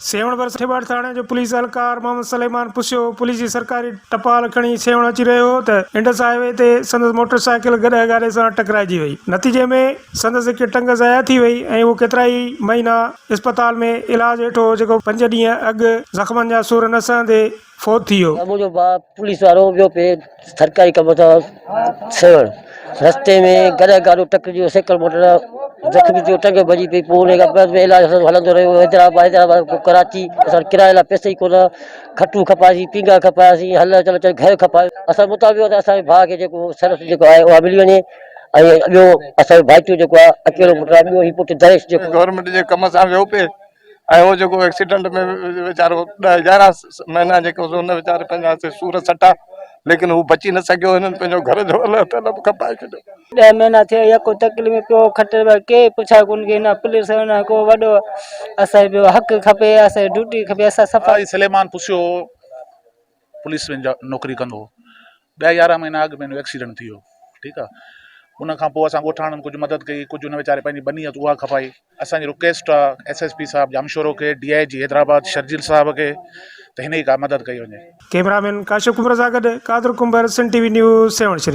سيوهڻ ڀرسان ٺيٻاٽ ٿاڻي جو پوليس اهلڪار محمد سليمان پسيو پوليس جي سرڪاري ٽپال کڻي سيوهڻ اچي رهيو هو ته انڊس هاء وي تي سندس موٽر سائيڪل گڏهه گاڏي سان ٽڪرائجي وئي نتيجي ۾ سندس هڪ ٽنگ ضايع ٿي وئي ۽ هو ڪيترائي مهينا اسپتال ۾ علاج هيٺ هو جيڪو پنج ڏينهن اڳ زخمن جا سور نه سهندي فوت ٿي ويو. منهنجو ڀاء پوليس وارو ويو پئي سرڪاري ڪم سان سيوهڻ رستي ۾ گڏهه گاڏو ٽڪرجي ويو سيڪل موٽر زخمي ٿيو ٽنگ ڀڄي پئي پوء ان کان بعد ۾ علاج اسان جو هلندو رهيو حيدرآباد حيدرآباد کان ڪراچي اسان وٽ ڪرائي لاء پئسا ئي ڪونه کٽون کپاياسين پينگها کپاياسين هل چل چل گهر کپايو اسان مطالبو آهي ته اسان جي ڀاء کي جيڪو سروس جيڪو آهي اها ملي وڃي ۽ ٻيو اسان جو ڀائٽيو جيڪو آهي اڪيلو پٽ آهي ٻيو هي پٽ دريش جيڪو گورنمينٽ جي ڪم سان ويو پئي ۽ هو جيڪو ايڪسيڊنٽ ۾ ويچارو ڏهه يارهن مهينا جيڪو سو هن ويچاري پنهنجا سي سور سٽا ليڪن هو بچي نه سگهيو هنن پنهنجو گهر جو الله تعالي به کپائي ڇڏيو. ڏهه مهينا ٿيا يڪو تڪليف ۾ پيو کٽ ۾ ڪي پڇا ڪون ڪي نه پوليس نه ڪو وڏو اسان کي حق کپي اسان کي ڊيوٽي کپي اسان صفا حاجي سليمان پسيو پوليس ۾ نوڪري ڪندو هو ڏهه يارهن مهينا اڳ ۾ هن جو ايڪسيڊنٽ ٿي ويو ٺيڪ آ ان کان پوء اسان ڳوٺاڻن ڪجهه مدد ڪئي ڪجهه هن ويچاري پنهنجي ٻني آ اها کپائي اسان جي رڪويسٽ آ ايس ايس پي صاحب ڄامشورو کي ڊي I جي حيدرآباد شرجيل صاحب کي ته هن جي ڪا مدد ڪئي وڃي. ڪئميرا مين ڪاشف ڪنڀر سان گڏ Qadir Kumbhar, Sindh T V news, Sehwan Sharif.